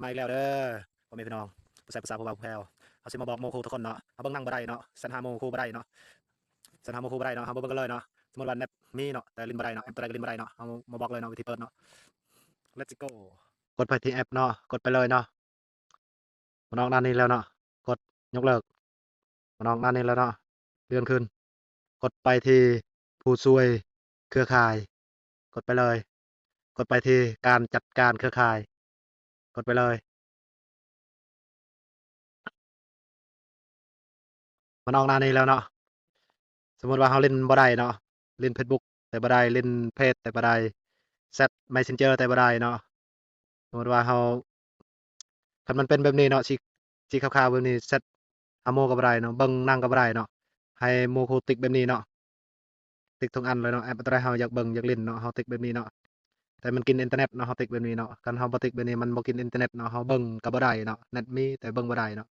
ມາອີກແລ້ວເດີພໍ່ແມ່ພີ່ນ້ອງ ຜູ້ໃຊ້ຜູ້ສາວ ຜູ້ບ່າວຜູ້ແພ້ວ. ເຮົາຊິມາບອກໂມຄູທຸກຄົນເນາະ. ເຮົາເບິ່ງໜັງບໍ່ໄດ້ເນາະ, ແຊັດຫາໂມຄູບໍ່ໄດ້ເນາະ, ແຊັດຫາໂມຄູບໍ່ໄດ້ເນາະ. ເຮົາມາເບິ່ງກັນເລີຍເນາະ. ສົມມຸດວ່າແນັດມີເນາະ ແຕ່ຫຼິ້ນບໍ່ໄດ້ເນາະ, ແອັບຕົວໃດກໍຫຼິ້ນບໍ່ໄດ້ເນາະ. ເຮົາມາບອກເລີຍເນາະ ວິທີເປີດເນາະ. Let's go. ກົດໄປທີ່ແອັບເນາະ, ກົດໄປເລີຍເນາະ. ມັນອອກໜ້ານີ້ແລ້ວເນາະ, ກົດຍົກເລີກ. ມັນອອກໜ້ານີ້ແລ້ວເນາະ, ເລື່ອນຂຶ້ນ. ກົດໄປທີ່ຜູ້ຊ່ວຍເຄືອຂ່າຍ, ກົດໄປເລີຍ. ກົດໄປທີ່ການຈັດການເຄືອຂ່າຍ, ກົດໄປເລີຍ. ມັນອອກໜ້ານີ້ແລ້ວເນາະ. ສົມມຸດວ່າເຮົາຫຼິ້ນບໍ່ໄດ້ເນາະ, ຫຼິ້ນເຟສບຸກແຕ່ບໍ່ໄດ້, ຫຼິ້ນເຟສແຕ່ບໍ່ໄດ້, ແຊັດແມັດເຊັນເຈີແຕ່ບໍ່ໄດ້ເນາະ. ສົມມຸດວ່າເຮົາ ຄັນມັນເປັນແບບນີ້ເນາະ, ສີ ສີຂາວໆແບບນີ້, ແຊັດຫາໂມກໍບໍ່ໄດ້ເນາະ, ເບິ່ງໜັງກໍບໍ່ໄດ້ເນາະ. ໃຫ້ໂມຄູຕິກແບບນີ້ເນາະ, ຕິກທຸກອັນເລີຍເນາະ. ແອັບຕົວໃດເຮົາຢາກເບິ່ງຢາກຫຼິ້ນເນາະ, ເຮົາຕິກແບບນີ້ເນາະ. ແຕ່ມັນກິນອິນເຕີເນັດເນາະ, ເຮົາຕິກແບບນີ້ເນາະ. ຄັນເຮົາບໍ່ຕິກແບບນີ້ ມັນບໍ່ກິນອິນເຕີເນັດເນາະ, ເຮົາເບິ່ງກໍບໍ່ໄດ້ເນາະ. ແນັດມີແຕ່ເບິ່ງບໍ່ໄດ້ເນາະ.